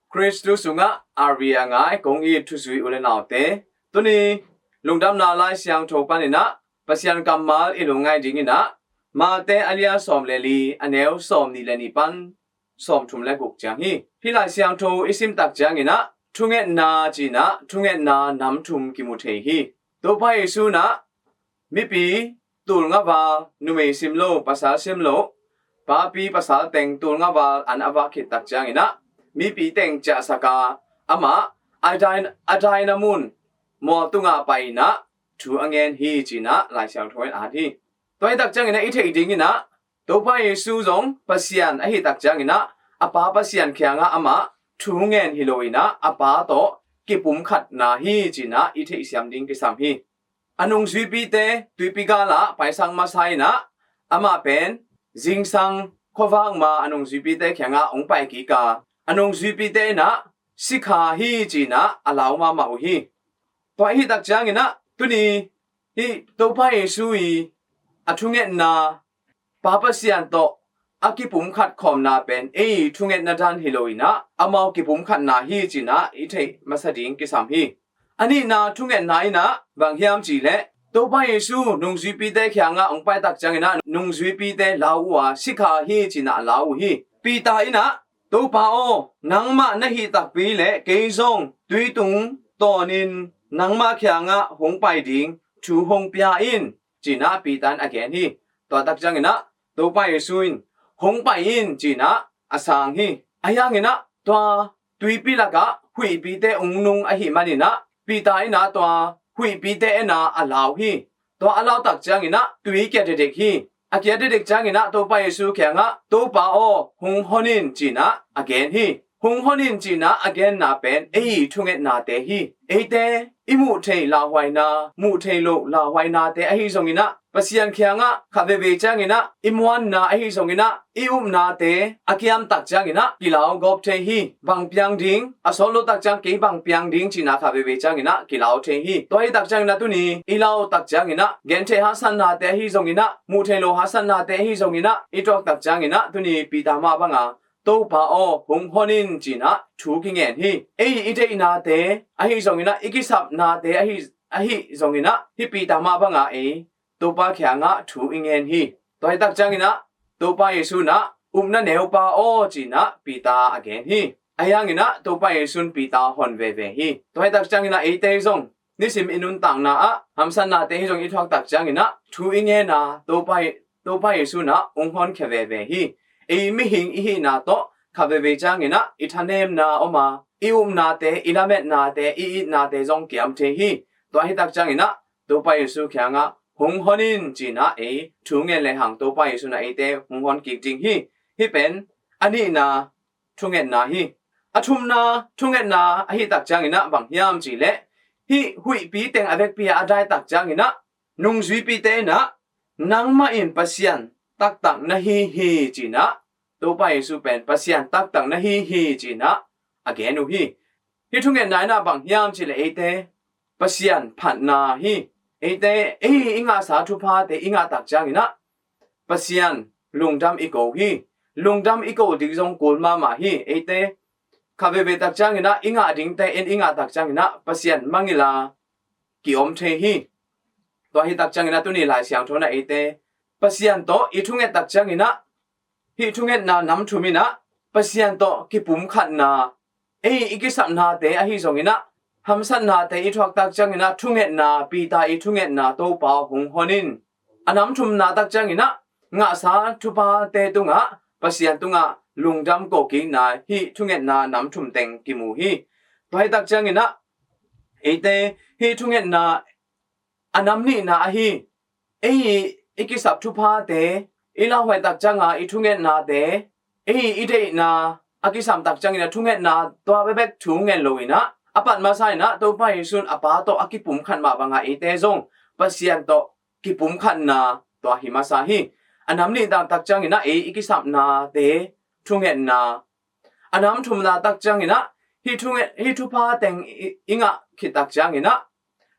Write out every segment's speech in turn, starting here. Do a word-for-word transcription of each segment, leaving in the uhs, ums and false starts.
Khristu sungah a ri a ngai kong it thuzui u le naute, tuni lungdamna Lai Siangtho paninah Pasian kammal i lungngai dinginah Mate a lia sawm le li, a neu sawm nih le nih pan sawm thum le guk ciang hi. Hih Lai Siangtho i simtak cianginah thungetna cinah thungetna nam thum kimu thei hi. Topa Jesu nah mipi tulngaval, numei simlo pasal simlo, papi pasal teng tulngaval an a vak khittak cianginah mipi teng ciahsaka amah a dai, a daina mun mual tungah painah thu a ngen hi cinah Lai Siangtho in a hat hi. Tua hitak cianginah i theih dinginah Topa Jesu zong Pasian ahitak cianginah a Pa Pasian khiangah amah thu ngen hi loinah a Pa tawh kipumkhatna hi cinah i theihsiam ding kisam hi. A nungzuipite tuipi galah paisang masa inah amah pen zingsang khuavak ma a nungzuipite khiangah hong pai kika a nungzuipite inah sikha hi cinah a lau mahmah uh hi. Tua ahitak cianginah tuni hih Topa Jesu i a thungetna Pa Pasian tawh a kipumkhat khawmna pen ei thungetna dan hi loinah amau kipumkhatna hi cinah i theih masa ding kisam hi. A nihna thungetna inah bang hiam cihleh Topa Jesu nungzuipite khiangah hong paitak cianginah nungzuipite lau uh a sikha hi cinah a lau uh hi. Peter inah Topa aw, nangmah na hih takpi le kei zong tuitung tawnin nangmah khiangah hong pai ding thu hong pia in cinah Peter in a gen hi. Tua tak cianginah Topa Jesu in hong pai in cinah a sang hi. A hianginah tua tuipi lakah huihpite ung nung ahi maninah Peter inah tua huihpite ena a lau hi. Tua a lautak cianginah tui kia dedek hi. A kia dedek cianginah Topa Jesu khiangah Topa aw hong hon in cinah a gen hi. Hong hon in cinah a genna pen ei thungetnate hi. Eite i muh thei lauhuaina, muh thei lo lauhuainate ahi zonginah Pasian khiangah khat veve cianginah i muanna ahi zonginah i upnate a kiamtak cianginah kilau gawp thei hi. Bang piang ding, a sawt lotak ciang kei bang piang ding cinah khat veve cianginah kilau thei hi. Tua hitak cianginah tuni i lautak cianginah genthei haksatnate ahi zonginah muh thei lo haksatnate ahi zonginah i tuaktak cianginah tuni Peter mah banga Topa aw hong hon in cinah thu kingen hi. Ei i deihnate ahi zonginah i kisapnate ahi, ahi zonginah hih Peter mah banga ei Topa khiangah thu i ngen hi. Tua hitak cianginah Topa Jesu nah upna neupa aw cinah Peter a gen hi. A hianginah Topa Jesu in Peter hon veve hi. Tua hitak cianginah eite zong nisim i nuntakna ah hamsatnate hi zong i thuaktak cianginah thu i ngena Topa, Topa Jesu nah hong honkhia veve hi. Ei mihing i hihna tawh khat veve cianginah i thanemna om a i upnate, i lametnate, i itnate zong kiam thei hi. Tua hitak cianginah Topa Jesu khiangah hong hon in cinah ei thu ngen lehang Topa Jesu nah eite hong hon kik ding hi. Hih pen a nihna thungetna hi. A thumna thungetna ahitak cianginah bang hiam cihleh hih huihpi teng a vekpi a daitak cianginah nungzuipite inah nangmah in Pasian taktak na hi hi cinah Topa Jesu pen Pasian taktak na hi hi cinah a gen uh hi. Hih thungetna inah bang hiam cihleh eite Pasian phatna hi. Eite ei i ngahsa thuphate i ngahtak cianginah Pasian lungdam i ko hi. Lungdam i ko ding zong kul mahmah hi. Eite khat veve tak cianginah i ngah dingte in i ngahtak cianginah Pasian mangila kiom thei hi. Tua hitak cianginah tuni Lai Siangtho nah eite Pasian tawh i thungettak cianginah hih thungetna nam thum inah Pasian tawh kipumkhatna, ei i kisapnate ahi zonginah hamsatnate i thuaktak cianginah thungetna, Peter i thungetna Topa hong hon in. A nam thumna tak cianginah ngahsa thuphate tungah Pasian tungah lungdam kawkikna hih thungetna nam thum teng kimu hi. Tua hitak cianginah eite hih thungetna a nam nihna ahi ei i kisap thuphate, i lauhuaitak cianga i thungetnate, ei i deihna a kisamtak ciangin a thungetna tua bekbek thu ngen loinah a pat masa inah Topa Jesu in a Pa tawh a kipumkhat mah banga eite zong Pasian tawh kipumkhatna tua hi masa hi. A nam nihna tak cianginah ei i kisapnate thungetna, a nam thumna tak cianginah hih thunget, hih thupha teng i, i ngah khittak cianginah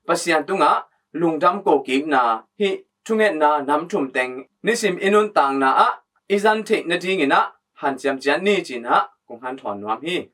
Pasian tungah lungdam kawkikna hih thungetna nam thum teng nisim i nuntakna ah i zan theih nadinginah hanciam ciat ni cinah kong hanthawn nuam hi.